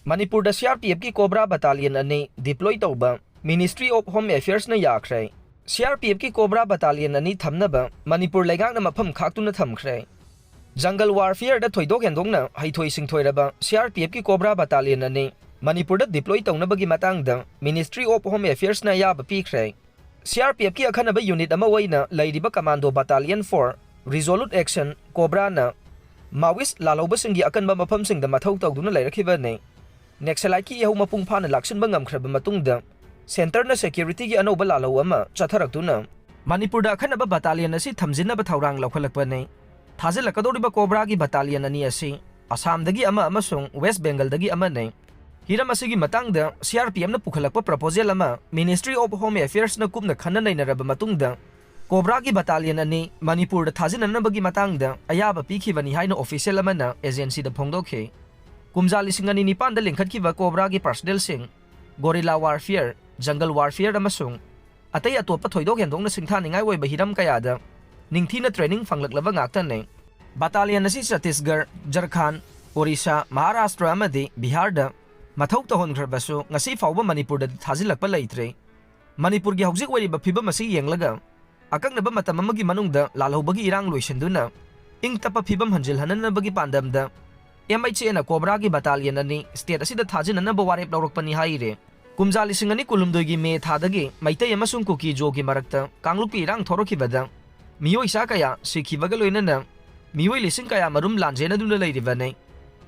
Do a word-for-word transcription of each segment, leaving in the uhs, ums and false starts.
ꯃꯅꯤꯄꯨꯔꯗ C R P ꯑꯦꯐꯀꯤ cobra ꯕꯇꯥꯂꯤꯌꯟ ꯑꯅꯤ deploy ꯇꯧꯕ Ministry of Home Affairsꯅ ꯌꯥꯈ꯭ꯔꯦ꯫ C R P ꯑꯦꯐꯀꯤ cobra ꯕꯇꯥꯂꯤꯌꯟ ꯑꯅꯤ ꯊꯝꯅꯕ ꯃꯅꯤꯄꯨꯔ ꯂꯩꯉꯥꯛꯅ ꯃꯐꯝ ꯈꯥꯛꯇꯨꯅ ꯊꯝꯈ꯭ꯔꯦ꯫ ꯖꯪꯒꯜ ꯋꯥꯔꯐꯤꯌꯔꯗ ꯊꯣꯏꯗꯣꯛ ꯍꯦꯟꯗꯣꯛꯅ ꯍꯩꯊꯣꯏ ꯁꯤꯡꯊꯣꯏꯔꯕ ꯁꯤ ꯑꯥꯔ ꯄꯤ ꯑꯦꯐꯀꯤ ꯀꯣꯕ꯭ꯔꯥ ꯕꯇꯥꯂꯤꯌꯟ ꯑꯅꯤ ꯃꯅꯤꯄꯨꯔꯗ ꯗꯤꯄ꯭ꯂꯣꯏ ꯇꯧꯅꯕꯒꯤ ꯃꯇꯥꯡꯗ Ministry of Home Affairsꯅ ꯑꯌꯥꯕ ꯄꯤꯈ꯭ꯔꯦ꯫ ꯁꯤ ꯑꯥꯔ ꯄꯤ ꯑꯦꯐꯀꯤ ꯑꯈꯟꯅꯕ ꯌꯨꯅꯤꯠ ꯑꯃ ꯑꯣꯏꯅ ꯂꯩꯔꯤꯕ Commando Battalion for Resolute Action, ꯀꯣꯕ꯭ꯔꯥꯅ ꯃꯥꯋꯤꯁ ꯂꯥꯜꯍꯧꯕꯁꯤꯡꯒꯤ ꯑꯀꯟꯕ ꯃꯐꯝꯁꯤꯡꯗ ꯃꯊꯧ ꯇꯧꯗꯨꯅ ꯂꯩꯔꯛꯈꯤꯕꯅꯤ꯫ ꯅꯦꯛꯁꯂꯥꯏꯠꯀꯤ ꯏꯍꯧ ꯃꯄꯨꯡ ꯐꯥꯅ ꯂꯥꯛꯁꯤꯟꯕ ꯉꯝꯈ꯭ꯔꯕ ꯃꯇꯨꯡꯗ, ꯁꯦꯟꯇꯔꯅ ꯁꯦꯀ꯭ꯌꯨꯔꯤꯇꯤꯒꯤ ꯑꯅꯧꯕ ꯂꯥꯜꯍꯧ ꯑꯃ ꯆꯠꯊꯔꯛꯇꯨꯅ, ꯃꯅꯤꯄꯨꯔꯗ ꯑꯈꯟꯅꯕ ꯕꯇꯥꯂꯤꯌꯟ ꯑꯁꯤ ꯊꯝꯖꯤꯟꯅꯕ ꯊꯧꯔꯥꯡ ꯂꯧꯈꯠꯂꯛꯄꯅꯤ꯫ ꯊꯥꯖꯤꯜꯂꯛꯀꯗꯧꯔꯤꯕ ꯀꯣꯕ꯭ꯔꯥꯒꯤ ꯕꯇꯥꯂꯤꯌꯟ ꯑꯅꯤ ꯑꯁꯤ ꯑꯁꯥꯝꯗꯒꯤ ꯑꯃ ꯑꯃꯁꯨꯡ ꯋꯦꯁ ꯕꯦꯡꯒꯜꯗꯒꯤ ꯑꯃꯅꯤ꯫ ꯍꯤꯔꯝ ꯑꯁꯤꯒꯤ ꯃꯇꯥꯡꯗ ꯁꯤ ꯑꯥꯔ ꯄꯤ ꯑꯦꯐꯅ ꯄꯨꯈꯠꯂꯛꯄ ꯄ꯭ꯔꯄꯣꯖꯦꯜ ꯑꯃ Ministry of Home Affairsꯅ ꯀꯨꯞꯅ ꯈꯟꯅ ꯅꯩꯅꯔꯕ ꯃꯇꯨꯡꯗ, ꯀꯣꯕ꯭ꯔꯥꯒꯤ ꯕꯇꯥꯂꯤꯌꯟ ꯑꯅꯤ ꯃꯅꯤꯄꯨꯔꯗ ꯊꯥꯖꯤꯟꯅꯅꯕꯒꯤ ꯃꯇꯥꯡꯗ ꯑꯌꯥꯕ ꯄꯤꯈꯤꯕꯅꯤ ꯍꯥꯏꯅ ꯑꯣꯐꯤꯁꯤꯌꯦꯜ ꯑꯃꯅ ꯑꯦꯖꯦꯟꯁꯤꯗ ꯐꯣꯡꯗꯣꯛꯈꯤ꯫ ꯀꯨꯝꯖꯥ ꯂꯤꯁꯤꯡ ꯑꯅꯤ ꯅꯤꯄꯥꯟꯗ ꯂꯤꯡꯈꯠꯈꯤꯕ ꯀꯣꯕ꯭ꯔꯥꯒꯤ ꯄꯔꯁꯅꯦꯜꯁꯤꯡ ꯒꯣꯔꯤꯂꯥ ꯋꯥꯔꯐꯤꯌꯔ, ꯖꯪꯒꯜ ꯋꯥꯔꯐꯤꯌꯔ ꯑꯃꯁꯨꯡ ꯑꯇꯩ ꯑꯇꯣꯞꯄ ꯊꯣꯏꯗꯣꯛ ꯍꯦꯟꯗꯣꯛꯅ ꯁꯤꯡꯊꯥꯅꯤꯡꯉꯥꯏ ꯑꯣꯏꯕ ꯍꯤꯔꯝ ꯀꯌꯥꯗ ꯅꯤꯡꯊꯤꯅ ꯇ꯭ꯔꯦꯅꯤꯡ ꯐꯪꯂꯛꯂꯕ ꯉꯥꯛꯇꯅꯤ꯫ ꯕꯇꯥꯂꯤꯌꯟ ꯑꯁꯤ ꯆꯇꯤꯁꯒꯔ, ꯖꯔꯈꯥꯟ, ꯑꯣꯔꯤꯁꯥ, ꯃꯍꯥꯔꯥꯁꯇ꯭ꯔ ꯑꯃꯗꯤ ꯕꯤꯍꯥꯔꯗ ꯃꯊꯧ ꯇꯧꯍꯟꯈ꯭ꯔꯕꯁꯨ, ꯉꯁꯤ ꯐꯥꯎꯕ ꯃꯅꯤꯄꯨꯔꯗꯗꯤ ꯊꯥꯖꯤꯜꯂꯛꯄ ꯂꯩꯇ꯭ꯔꯤ꯫ ꯃꯅꯤꯄꯨꯔꯒꯤ ꯍꯧꯖꯤꯛ ꯑꯣꯏꯔꯤꯕ ꯐꯤꯕꯝ ꯑꯁꯤ ꯌꯦꯡꯂꯒ, ꯑꯀꯛꯅꯕ ꯃꯇꯝ ꯑꯃꯒꯤ ꯃꯅꯨꯡꯗ ꯂꯥꯜꯍꯧꯕꯒꯤ ꯏꯔꯥꯡ ꯂꯣꯏꯁꯤꯟꯗꯨꯅ, ꯏꯪ ꯇꯞꯄ ꯐꯤꯕꯝ ꯍꯟꯖꯤꯜꯍꯟꯅꯅꯕꯒꯤ ꯄꯥꯟꯗꯝꯗ, ꯑꯦꯝ ꯑꯩꯆ ꯑꯦꯅ ꯀꯣꯕ꯭ꯔꯥꯒꯤ ꯕꯇꯥꯂꯤꯌꯟ ꯑꯅꯤ ꯁ꯭ꯇꯦꯠ ꯑꯁꯤꯗ ꯊꯥꯖꯤꯟꯅꯅꯕ ꯋꯥꯔꯦꯞ ꯂꯧꯔꯛꯄꯅꯤ ꯍꯥꯏꯔꯤ꯫ ꯀꯨꯝꯖꯥ ꯂꯤꯁꯤꯡ ꯑꯅꯤ ꯀꯨꯟꯍꯨꯝꯗꯣꯏꯒꯤ ꯃꯦ ꯊꯥꯗꯒꯤ ꯃꯩꯇꯩ ꯑꯃꯁꯨꯡ ꯀꯨꯀꯤ ꯖꯣꯒꯤ ꯃꯔꯛꯇ ꯀꯥꯡꯂꯨꯞꯀꯤ ꯏꯔꯥꯡ ꯊꯣꯔꯛꯈꯤꯕꯗ, ꯃꯤꯑꯣꯏ ꯆꯥ ꯀꯌꯥ ꯁꯤꯈꯤꯕꯒ ꯂꯣꯏꯅꯅ, ꯃꯤꯑꯣꯏ ꯂꯤꯁꯤꯡ ꯀꯌꯥ ꯃꯔꯨꯝ ꯂꯥꯟꯖꯦꯟꯅꯗꯨꯅ ꯂꯩꯔꯤꯕꯅꯤ꯫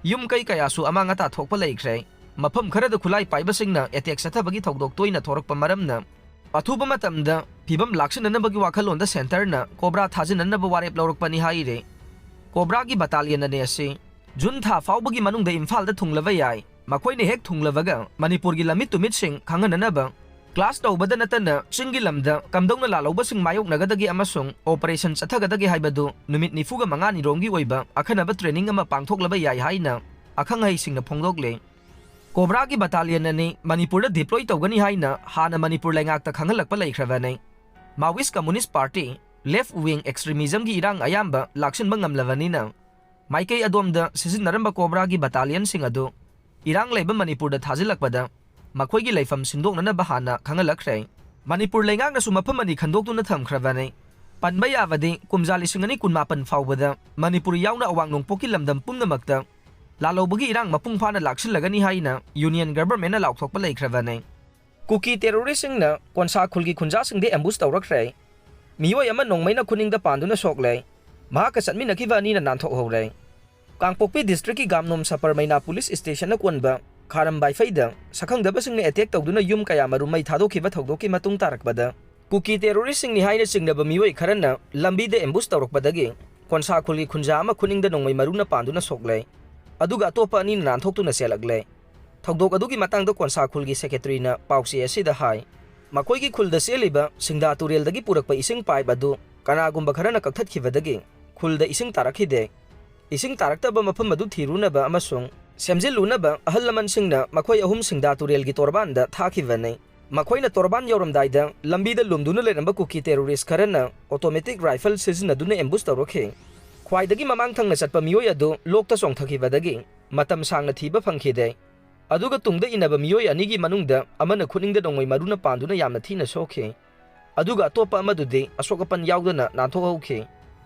ꯌꯨꯝ ꯀꯩ ꯀꯌꯥꯁꯨ ꯑꯃꯥꯡ ꯑꯇꯥ ꯊꯣꯛꯄ ꯂꯩꯈ꯭ꯔꯦ꯫ ꯃꯐꯝ ꯈꯔꯗ ꯈꯨꯠꯂꯥꯏ ꯄꯥꯏꯕꯁꯤꯡꯅ ꯑꯦꯇꯦꯛ ꯆꯠꯊꯕꯒꯤ ꯊꯧꯗꯣꯛ ꯇꯣꯏꯅ ꯊꯣꯔꯛꯄ ꯃꯔꯝꯅ, ꯑꯊꯨꯕ ꯃꯇꯝꯗ ꯐꯤꯕꯝ ꯂꯥꯛꯁꯤꯟꯅꯅꯕꯒꯤ ꯋꯥꯈꯜꯂꯣꯟꯗ ꯁꯦꯟꯇꯔꯅ ꯀꯣꯕ꯭ꯔꯥ ꯊꯥꯖꯤꯟꯅꯅꯕ ꯋꯥꯔꯦꯞ ꯂꯧꯔꯛꯄꯅꯤ ꯍꯥꯏꯔꯤ꯫ ꯀꯣꯕ꯭ꯔꯥꯒꯤ ꯕꯇꯥꯂꯤꯌꯟ ꯑꯅꯤ ꯑꯁꯤ ꯖꯨꯟ ꯊꯥ ꯐꯥꯎꯕꯒꯤ ꯃꯅꯨꯡꯗ ꯏꯝꯐꯥꯜꯗ ꯊꯨꯡꯂꯕ ꯌꯥꯏ꯫ ꯃꯈꯣꯏꯅ ꯍꯦꯛ ꯊꯨꯡꯂꯕꯒ ꯃꯅꯤꯄꯨꯔꯒꯤ ꯂꯝꯃꯤꯠ ꯇꯨꯃꯤꯠꯁꯤꯡ ꯈꯪꯍꯟꯅꯅꯕ ꯀ꯭ꯂꯥꯁ ꯇꯧꯕꯗ ꯅꯠꯇꯅ ꯆꯤꯡꯒꯤ ꯂꯝꯗ ꯀꯝꯗꯧꯅ ꯂꯥꯜꯍꯧꯕꯁꯤꯡ ꯃꯥꯌꯣꯛꯅꯒꯗꯒꯦ ꯑꯃꯁꯨꯡ ꯑꯣꯄꯔꯦꯁꯟ ꯆꯠꯊꯒꯗꯒꯦ ꯍꯥꯏꯕꯗꯨ ꯅꯨꯃꯤꯠ ꯅꯤꯐꯨꯒ ꯃꯉꯥꯅꯤꯔꯣꯝꯒꯤ ꯑꯣꯏꯕ ꯑꯈꯟꯅꯕ ꯇ꯭ꯔꯦꯅꯤꯡ ꯑꯃ ꯄꯥꯡꯊꯣꯛꯂꯕ ꯌꯥꯏ ꯍꯥꯏꯅ ꯑꯈꯪ ꯑꯍꯩꯁꯤꯡꯅ ꯐꯣꯡꯗꯣꯛꯂꯤ꯫ ꯀꯣꯕ꯭ꯔꯥꯒꯤ ꯕꯇꯥꯂꯤꯌꯟ ꯑꯅꯤ ꯃꯅꯤꯄꯨꯔꯗ ꯗꯤꯄ꯭ꯂꯣꯏ ꯇꯧꯒꯅꯤ ꯍꯥꯏꯅ ꯍꯥꯟꯅ ꯃꯅꯤꯄꯨꯔ ꯂꯩꯉꯥꯛꯇ ꯈꯪꯍꯜꯂꯛꯄ ꯂꯩꯈ꯭ꯔꯕꯅꯤ꯫ ꯃꯥꯋꯤꯁ ꯀꯝꯃꯨꯅꯤꯁ ꯄꯥꯔꯇꯤ, ꯂꯦꯐ ꯋꯤꯡ ꯑꯦꯛꯁꯇ꯭ꯔꯤꯃꯤꯖꯝꯒꯤ ꯏꯔꯥꯡ ꯑꯌꯥꯝꯕ ꯂꯥꯛꯁꯤꯟꯕ ꯉꯝꯂꯕꯅꯤꯅ, ꯃꯥꯏꯀꯩ ꯑꯗꯣꯝꯗ ꯁꯤꯖꯤꯟꯅꯔꯝꯕ ꯀꯣꯕ꯭ꯔꯥꯒꯤ ꯕꯇꯥꯂꯤꯌꯟꯁꯤꯡ ꯑꯗꯨ ꯏꯔꯥꯡ ꯂꯩꯕ ꯃꯅꯤꯄꯨꯔꯗ ꯊꯥꯖꯤꯜꯂꯛꯄꯗ ꯃꯈꯣꯏꯒꯤ ꯂꯩꯐꯝ ꯁꯤꯟꯗꯣꯛꯅꯅꯕ ꯍꯥꯟꯅ ꯈꯪꯍꯜꯂꯛꯈ꯭ꯔꯦ꯫ ꯃꯅꯤꯄꯨꯔ ꯂꯩꯉꯥꯛꯅꯁꯨ ꯃꯐꯝ ꯑꯅꯤ ꯈꯟꯗꯣꯛꯇꯨꯅ ꯊꯝꯈ꯭ꯔꯕꯅꯤ꯫ ꯄꯟꯕ ꯌꯥꯕꯗꯤ ꯀꯨꯝꯖꯥ ꯂꯤꯁꯤꯡ ꯑꯅꯤ ꯀꯨꯟꯃꯥꯄꯟ ꯐꯥꯎꯕꯗ ꯃꯅꯤꯄꯨꯔ ꯌꯥꯎꯅ ꯑꯋꯥꯡ ꯅꯣꯡꯄꯣꯛꯀꯤ ꯂꯝꯗꯝ ꯄꯨꯝꯅꯃꯛꯇ ꯂꯥꯜꯍꯧꯕꯒꯤ ꯏꯔꯥꯡ ꯃꯄꯨꯡ ꯐꯥꯅ ꯂꯥꯛꯁꯤꯜꯂꯒꯅꯤ ꯍꯥꯏꯅ ꯌꯨꯅꯤꯌꯟ ꯒꯚꯔꯟꯃꯦꯟꯠꯅ ꯂꯥꯎꯊꯣꯛꯄ ꯂꯩꯈ꯭ꯔꯕꯅꯤ꯫ ꯀꯨꯀꯤ ꯇꯦꯔꯣꯔꯤꯁꯁꯤꯡꯅ ꯀꯣꯟꯁꯥ ꯈꯨꯜꯒꯤ ꯈꯨꯟꯖꯥꯁꯤꯡꯗ ꯑꯦꯝꯕꯨꯁ ꯇꯧꯔꯛꯈ꯭ꯔꯦ꯫ ꯃꯤꯑꯣꯏ ꯑꯃ ꯅꯣꯡꯃꯩꯅ ꯈꯨꯅꯤꯡꯗ ꯄꯥꯟꯗꯨꯅ ꯁꯣꯛꯂꯦ꯫ ꯃꯍꯥꯛꯀ ꯆꯠꯃꯤꯟꯅꯈꯤꯕ ꯑꯅꯤꯅ ꯅꯥꯟꯊꯣꯛꯍꯧꯔꯦ꯫ ꯀꯥꯡꯄꯣꯛꯄꯤ ꯗꯤꯁꯇ꯭ꯔꯤꯛꯀꯤ ꯒꯥꯝꯅꯣꯝ ꯁꯄꯔ ꯃꯩꯅꯥ ꯄꯨꯂꯤꯁ ꯁ꯭ꯇꯦꯁꯟꯅ ꯀꯣꯟꯕ ꯈꯥꯔꯝ ꯕꯥꯏꯐꯩꯗ ꯁꯛꯈꯪꯗꯕꯁꯤꯡꯅ ꯑꯦꯇꯦꯛ ꯇꯧꯗꯨꯅ ꯌꯨꯝ ꯀꯌꯥꯃꯔꯨꯝ ꯃꯩ ꯊꯥꯗꯣꯛꯈꯤꯕ ꯊꯧꯗꯣꯛꯀꯤ ꯃꯇꯨꯡ ꯇꯥꯔꯛꯄꯗ, ꯀꯨꯀꯤ ꯇꯦꯔꯣꯔꯤꯁꯁꯤꯡꯅꯤ ꯍꯥꯏꯅ ꯆꯤꯡꯅꯕ ꯃꯤꯑꯣꯏ ꯈꯔꯅ ꯂꯝꯕꯤꯗ ꯑꯦꯝꯕꯨꯁ ꯇꯧꯔꯛꯄꯗꯒꯤ ꯀꯣꯟꯁꯥ ꯈꯨꯜꯒꯤ ꯈꯨꯟꯖꯥ ꯑꯃ ꯈꯨꯅꯤꯡꯗ ꯅꯣꯡꯃꯩ ꯃꯔꯨꯅ ꯄꯥꯟꯗꯨꯅ ꯁꯣꯛꯂꯦ, ꯑꯗꯨꯒ ꯑꯇꯣꯞꯄ ꯑꯅꯤꯅ ꯅꯥꯟꯊꯣꯛꯇꯨꯅ ꯆꯦꯜꯂꯛꯂꯦ꯫ ꯊꯧꯗꯣꯛ ꯑꯗꯨꯒꯤ ꯃꯇꯥꯡꯗ ꯀꯣꯟꯁꯥ ꯈꯨꯜꯒꯤ ꯁꯦꯀ꯭ꯔꯦꯇꯔꯤꯅ ꯄꯥꯎꯆꯦ ꯑꯁꯤꯗ ꯍꯥꯏ, ꯃꯈꯣꯏꯒꯤ ꯈꯨꯜꯗ ꯆꯦꯜꯂꯤꯕ ꯁꯤꯡꯗꯥ ꯇꯨꯔꯦꯜꯗꯒꯤ ꯄꯨꯔꯛꯄ ꯏꯁꯤꯡ ꯄꯥꯏꯞ ꯑꯗꯨ ꯀꯅꯥꯒꯨꯝꯕ ꯈꯔꯅ ꯀꯛꯊꯠꯈꯤꯕꯗꯒꯤ ꯈꯨꯜꯗ ꯏꯁꯤꯡ ꯇꯥꯔꯛꯈꯤꯗꯦ꯫ ꯏꯁꯤꯡ ꯇꯥꯔꯛꯇꯕ ꯃꯐꯝ ꯑꯗꯨ ꯊꯤꯔꯨꯅꯕ ꯑꯃꯁꯨꯡ ꯁꯦꯝꯖꯤꯜꯂꯨꯅꯕ ꯑꯍꯜ ꯂꯃꯟꯁꯤꯡꯅ ꯃꯈꯣꯏ ꯑꯍꯨꯝ ꯁꯤꯡꯗꯥ ꯇꯨꯔꯦꯜꯒꯤ ꯇꯣꯔꯕꯥꯟꯗ ꯊꯥꯈꯤꯕꯅꯤ꯫ ꯃꯈꯣꯏꯅ ꯇꯣꯔꯕꯥꯟ ꯌꯧꯔꯝꯗꯥꯏꯗ ꯂꯝꯕꯤꯗ ꯂꯨꯝꯗꯨꯅ ꯂꯩꯔꯝꯕ ꯀꯨꯀꯤ ꯇꯦꯔꯣꯔꯤꯁ ꯈꯔꯅ ꯑꯣꯇꯣꯃꯦꯇꯤꯛ ꯔꯥꯏꯐꯜ ꯁꯤꯖꯤꯟꯅꯗꯨꯅ ꯑꯦꯝꯕꯨꯁ ꯇꯧꯔꯛꯈꯤ꯫ ꯈ꯭ꯋꯥꯏꯗꯒꯤ ꯃꯃꯥꯡ ꯊꯪꯅ ꯆꯠꯄ ꯃꯤꯑꯣꯏ ꯑꯗꯨ ꯂꯣꯛꯇ ꯆꯣꯡꯊꯈꯤꯕꯗꯒꯤ ꯃꯇꯝ ꯁꯥꯡꯅ ꯊꯤꯕ ꯐꯪꯈꯤꯗꯦ꯫ ꯑꯗꯨꯒ ꯇꯨꯡꯗ ꯏꯟꯅꯕ ꯃꯤꯑꯣꯏ ꯑꯅꯤꯒꯤ ꯃꯅꯨꯡꯗ ꯑꯃꯅ ꯈꯨꯅꯤꯡꯗ ꯅꯣꯡꯃꯩ ꯃꯔꯨꯅ ꯄꯥꯟꯗꯨꯅ ꯌꯥꯝꯅ ꯊꯤꯅ ꯁꯣꯛꯈꯤ꯫ ꯑꯗꯨꯒ ꯑꯇꯣꯞꯄ ꯑꯃꯗꯨꯗꯤ ꯑꯁꯣꯛ ꯑꯄꯟ ꯌꯥꯎꯗꯅ ꯅꯥꯟꯊꯣꯛꯍꯧꯈꯤ꯫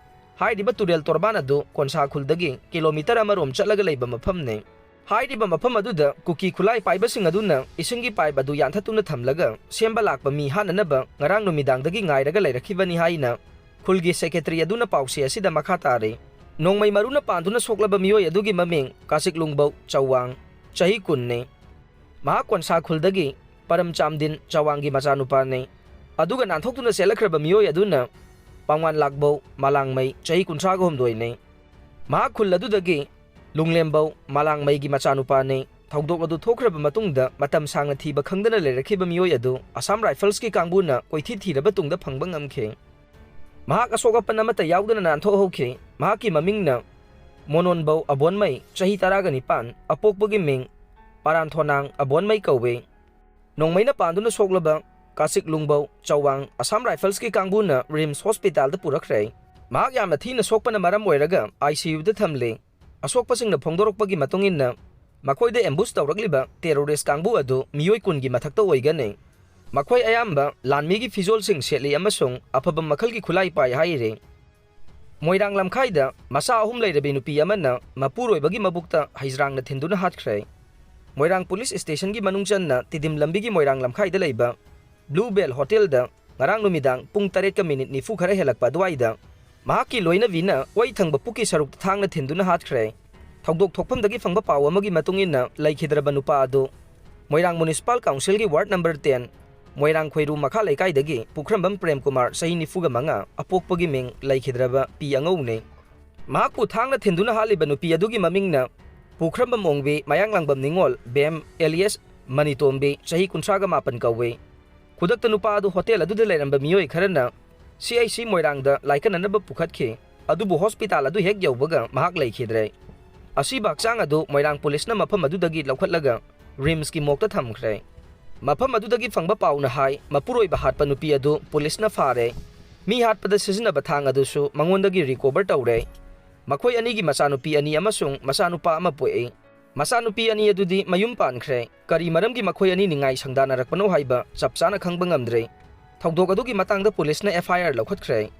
ꯍꯥꯏꯔꯤꯕ ꯇꯨꯔꯦꯜ ꯇꯣꯔꯕꯥꯟ ꯑꯗꯨ ꯀꯣꯟꯁꯥ ꯈꯨꯜꯗꯒꯤ ꯀꯤꯂꯣꯃꯤꯇꯔ ꯑꯃꯔꯣꯝ ꯆꯠꯂꯒ ꯂꯩꯕ ꯃꯐꯝꯅꯤ꯫ ꯍꯥꯏꯔꯤꯕ ꯃꯐꯝ ꯑꯗꯨꯗ ꯀꯨꯀꯤ ꯈꯨꯠꯂꯥꯏ ꯄꯥꯏꯕꯁꯤꯡ ꯑꯗꯨꯅ ꯏꯁꯤꯡꯒꯤ ꯄꯥꯏꯞ ꯑꯗꯨ ꯌꯥꯟꯊꯠꯇꯨꯅ ꯊꯝꯂꯒ ꯁꯦꯝꯕ ꯂꯥꯛꯄ ꯃꯤ ꯍꯥꯠꯅꯅꯕ ꯉꯔꯥꯡ ꯅꯨꯃꯤꯗꯥꯡꯗꯒꯤ ꯉꯥꯏꯔꯒ ꯂꯩꯔꯛꯈꯤꯕꯅꯤ ꯍꯥꯏꯅ ꯈꯨꯜꯒꯤ ꯁꯦꯀ꯭ꯔꯦꯇꯔꯤ ꯑꯗꯨꯅ ꯄꯥꯎꯆꯦ ꯑꯁꯤꯗ ꯃꯈꯥ ꯇꯥꯔꯤ꯫ ꯅꯣꯡꯃꯩ ꯃꯔꯨꯅ ꯄꯥꯟꯗꯨꯅ ꯁꯣꯛꯂꯕ ꯃꯤꯑꯣꯏ ꯑꯗꯨꯒꯤ ꯃꯃꯤꯡ ꯀꯥꯆꯤꯛꯂꯨꯡꯕꯧ ꯆꯧꯋꯥꯡ, ꯆꯍꯤ ꯀꯨꯟꯅꯤ꯫ ꯃꯍꯥꯛ ꯀꯣꯟꯁꯥ ꯈꯨꯜꯗꯒꯤ ꯄꯔꯝꯆꯥꯝꯗꯤꯟ ꯆꯧꯋꯥꯡꯒꯤ ꯃꯆꯥꯅꯨꯄꯥꯅꯤ꯫ ꯑꯗꯨꯒ ꯅꯥꯟꯊꯣꯛꯇꯨꯅ ꯆꯦꯜꯂꯛꯈ꯭ꯔꯕ ꯃꯤꯑꯣꯏ ꯑꯗꯨꯅ ꯄꯥꯡꯋꯥꯟ ꯂꯥꯛꯕꯧ ꯃꯂꯥꯡꯃꯩ, ꯆꯍꯤ ꯀꯨꯟꯊ꯭ꯔꯥꯒ ꯍꯨꯝꯗꯣꯏꯅꯤ꯫ ꯃꯍꯥꯛ ꯈꯨꯜ ꯑꯗꯨꯗꯒꯤ ꯂꯨꯡꯂꯦꯝꯕꯧ ꯃꯂꯥꯡꯃꯩꯒꯤ ꯃꯆꯥꯅꯨꯄꯥꯅꯤ꯫ ꯊꯧꯗꯣꯛ ꯑꯗꯨ ꯊꯣꯛꯈ꯭ꯔꯕ ꯃꯇꯨꯡꯗ ꯃꯇꯝ ꯁꯥꯡꯅ ꯊꯤꯕ ꯈꯪꯗꯅ ꯂꯩꯔꯛꯈꯤꯕ ꯃꯤꯑꯣꯏ ꯑꯗꯨ ꯑꯁꯥꯝ ꯔꯥꯏꯐꯜꯁꯀꯤ ꯀꯥꯡꯕꯨꯅ ꯀꯣꯏꯊꯤ ꯊꯤꯔꯕ ꯇꯨꯡꯗ ꯐꯪꯕ ꯉꯝꯈꯤ꯫ ꯃꯍꯥꯛ ꯑꯁꯣꯛ ꯑꯄꯟ ꯑꯃꯠꯇ ꯌꯥꯎꯗꯅ ꯅꯥꯟꯊꯣꯛꯍꯧꯈꯤ꯫ ꯃꯍꯥꯛꯀꯤ ꯃꯃꯤꯡꯅ ꯃꯣꯅꯣꯟꯕꯧ ꯑꯕꯣꯟꯃꯩ, ꯆꯍꯤ ꯇꯔꯥꯒ ꯅꯤꯄꯥꯟ, ꯑꯄꯣꯛꯄꯒꯤ ꯃꯤꯡ ꯄꯥꯔꯥꯟꯊꯣꯅꯥꯡ ꯑꯕꯣꯟꯃꯩ ꯀꯧꯏ꯫ ꯅꯣꯡꯃꯩꯅ ꯄꯥꯟꯗꯨꯅ ꯁꯣꯛꯂꯕ ꯀꯥꯆꯤꯛ ꯂꯨꯡꯕꯧ ꯆꯧꯋꯥꯡ ꯑꯁꯥꯝ ꯔꯥꯏꯐꯜꯁꯀꯤ ꯀꯥꯡꯕꯨꯅ ꯔꯤꯝꯁ ꯍꯣꯁꯄꯤꯇꯥꯜꯗ ꯄꯨꯔꯛꯈ꯭ꯔꯦ꯫ ꯃꯍꯥꯛ ꯌꯥꯝꯅ ꯊꯤꯅ ꯁꯣꯛꯄꯅ ꯃꯔꯝ ꯑꯣꯏꯔꯒ ꯑꯥꯏ ꯁꯤ ꯌꯨꯗ ꯊꯝꯂꯤ꯫ ꯑꯁꯣꯛꯄꯁꯤꯡꯅ ꯐꯣꯡꯗꯣꯔꯛꯄꯒꯤ ꯃꯇꯨꯡ ꯏꯟꯅ, ꯃꯈꯣꯏꯗ ꯑꯦꯝꯕꯨꯁ ꯇꯧꯔꯛꯂꯤꯕ ꯇꯦꯔꯣꯔꯤꯁ ꯀꯥꯡꯕꯨ ꯑꯗꯨ ꯃꯤꯑꯣꯏ ꯀꯨꯟꯒꯤ ꯃꯊꯛꯇ ꯑꯣꯏꯒꯅꯤ꯫ ꯃꯈꯣꯏ ꯑꯌꯥꯝꯕ ꯂꯥꯟꯃꯤꯒꯤ ꯐꯤꯖꯣꯜꯁꯤꯡ ꯁꯦꯠꯂꯤ ꯑꯃꯁꯨꯡ ꯑꯐꯕ ꯃꯈꯜꯒꯤ ꯈꯨꯠꯂꯥꯏ ꯄꯥꯏ ꯍꯥꯏꯔꯤ꯫ ꯃꯣꯏꯔꯥꯡ ꯂꯝꯈꯥꯏꯗ ꯃꯆꯥ ꯑꯍꯨꯝ ꯂꯩꯔꯕꯤ ꯅꯨꯄꯤ ꯑꯃꯅ ꯃꯄꯨꯔꯣꯏꯕꯒꯤ ꯃꯕꯨꯛꯇ ꯍꯩꯖ꯭ꯔꯥꯡꯅ ꯊꯤꯟꯗꯨꯅ ꯍꯥꯠꯈ꯭ꯔꯦ꯫ ꯃꯣꯏꯔꯥꯡ ꯄꯨꯂꯤꯁ ꯁ꯭ꯇꯦꯁꯟꯒꯤ ꯃꯅꯨꯡ ꯆꯟꯅ ꯇꯤꯗꯤꯝ ꯂꯝꯕꯤꯒꯤ ꯃꯣꯏꯔꯥꯡ ꯂꯝꯈꯥꯏꯗ ꯂꯩꯕ ꯕ꯭ꯂꯨ ꯕꯦꯜ ꯍꯣꯇꯦꯜꯗ ꯉꯔꯥꯡ ꯅꯨꯃꯤꯗꯥꯡ ꯄꯨꯡ ꯇꯔꯦꯠꯀ ꯃꯤꯅꯤꯠ ꯅꯤꯐꯨ ꯈꯔ ꯍꯦꯜꯂꯛꯄ ꯑꯗꯨꯋꯥꯏꯗ ꯃꯍꯥꯛꯀꯤ ꯂꯣꯏꯅꯕꯤꯅ ꯑꯣꯏ ꯊꯪꯕ ꯄꯨꯛꯀꯤ ꯁꯔꯨꯛꯇ ꯊꯥꯡꯅ ꯊꯤꯟꯗꯨꯅ ꯍꯥꯠꯈ꯭ꯔꯦ꯫ ꯊꯧꯗꯣꯛ ꯊꯣꯛꯐꯝꯗꯒꯤ ꯐꯪꯕ ꯄꯥꯎ ꯑꯃꯒꯤ ꯃꯇꯨꯡ ꯏꯟꯅ, ꯂꯩꯈꯤꯗ꯭ꯔꯕ ꯅꯨꯄꯥ ꯑꯗꯨ ꯃꯣꯏꯔꯥꯡ ꯃ꯭ꯌꯨꯅꯤꯁꯤꯄꯥꯜ ꯀꯥꯎꯟꯁꯤꯜꯒꯤ ꯋꯥꯔꯗ ꯅꯝꯕꯔ ꯇꯦꯟ, ꯃꯣꯏꯔꯥꯡ ꯈꯣꯏꯔꯨ ꯃꯈꯥ ꯂꯩꯀꯥꯏꯗꯒꯤ ꯄꯨꯈ꯭ꯔꯝꯕꯝ ꯄ꯭ꯔꯦꯝ ꯀꯨꯃꯥꯔ, ꯆꯍꯤ ꯅꯤꯐꯨꯒ ꯃꯉꯥ, ꯑꯄꯣꯛꯄꯒꯤ ꯃꯤꯡ ꯂꯩꯈꯤꯗ꯭ꯔꯕ ꯄꯤ ꯑꯉꯧꯅꯤ꯫ ꯃꯍꯥꯛꯄꯨ ꯊꯥꯡꯅ ꯊꯤꯟꯗꯨꯅ ꯍꯥꯠꯂꯤꯕ ꯅꯨꯄꯤ ꯑꯗꯨꯒꯤ ꯃꯃꯤꯡꯅ ꯄꯨꯈ꯭ꯔꯝꯕꯝ ꯑꯣꯡꯕꯤ, ꯃꯌꯥꯡꯂꯥꯡꯕꯝ ꯅꯤꯉꯣꯜ, ꯕꯦꯝ ꯑꯦꯂꯤꯌꯁ ꯃꯅꯤꯇꯣꯝꯕꯤ, ꯆꯍꯤ ꯀꯨꯟꯊ꯭ꯔꯥꯒ ꯃꯥꯄꯟ ꯀꯧꯏ꯫ ꯈꯨꯗꯛꯇ ꯅꯨꯄꯥ ꯑꯗꯨ ꯍꯣꯇꯦꯜ ꯑꯗꯨꯗ ꯂꯩꯔꯝꯕ ꯃꯤꯑꯣꯏ ꯈꯔꯅ ꯁꯤ ꯑꯩꯆ ꯁꯤ ꯃꯣꯏꯔꯥꯡꯗ ꯂꯥꯏꯀꯠꯅꯅꯕ ꯄꯨꯈꯠꯈꯤ, ꯑꯗꯨꯕꯨ ꯍꯣꯁꯄꯤꯇꯥꯜ ꯑꯗꯨ ꯍꯦꯛ ꯌꯧꯕꯒ ꯃꯍꯥꯛ ꯂꯩꯈꯤꯗ꯭ꯔꯦ꯫ ꯑꯁꯤꯕ ꯍꯛꯆꯥꯡ ꯑꯗꯨ ꯃꯣꯏꯔꯥꯡ ꯄꯨꯂꯤꯁꯅ ꯃꯐꯝ ꯑꯗꯨꯗꯒꯤ ꯂꯧꯈꯠꯂꯒ ꯔꯤꯝꯁꯀꯤ ꯃꯣꯔꯒꯇ ꯊꯝꯈ꯭ꯔꯦ꯫ ꯃꯐꯝ ꯑꯗꯨꯗꯒꯤ ꯐꯪꯕ ꯄꯥꯎꯅ ꯍꯥꯏ, ꯃꯄꯨꯔꯣꯏꯕ ꯍꯥꯠꯄ ꯅꯨꯄꯤ ꯑꯗꯨ ꯄꯨꯂꯤꯁꯅ ꯐꯥꯔꯦ꯫ ꯃꯤ ꯍꯥꯠꯄꯗ ꯁꯤꯖꯤꯟꯅꯕ ꯊꯥꯡ ꯑꯗꯨꯁꯨ ꯃꯉꯣꯟꯗꯒꯤ ꯔꯤꯀꯣꯚꯔ ꯇꯧꯔꯦ꯫ ꯃꯈꯣꯏ ꯑꯅꯤꯒꯤ ꯃꯆꯥꯅꯨꯄꯤ ꯑꯅꯤ ꯑꯃꯁꯨꯡ ꯃꯆꯥꯅꯨꯄꯥ ꯑꯃ ꯄꯣꯛꯏ꯫ ꯃꯆꯥꯅꯨꯄꯤ ꯑꯅꯤ ꯑꯗꯨꯗꯤ ꯃꯌꯨꯝ ꯄꯥꯟꯈ꯭ꯔꯦ꯫ ꯀꯔꯤ ꯃꯔꯝꯒꯤ ꯃꯈꯣꯏ ꯑꯅꯤ ꯅꯤꯡꯉꯥꯏ ꯁꯪꯗꯥꯅꯔꯛꯄꯅꯣ ꯍꯥꯏꯕ ꯆꯞ ꯆꯥꯅ ꯈꯪꯕ ꯉꯝꯗ꯭ꯔꯦ꯫ ꯊꯧꯗꯣꯛ ꯑꯗꯨꯒꯤ ꯃꯇꯥꯡꯗ ꯄꯨꯂꯤꯁꯅ ꯑꯦꯐ ꯑꯥꯏ ꯑꯥꯔ ꯂꯧꯈꯠꯈ꯭ꯔꯦ꯫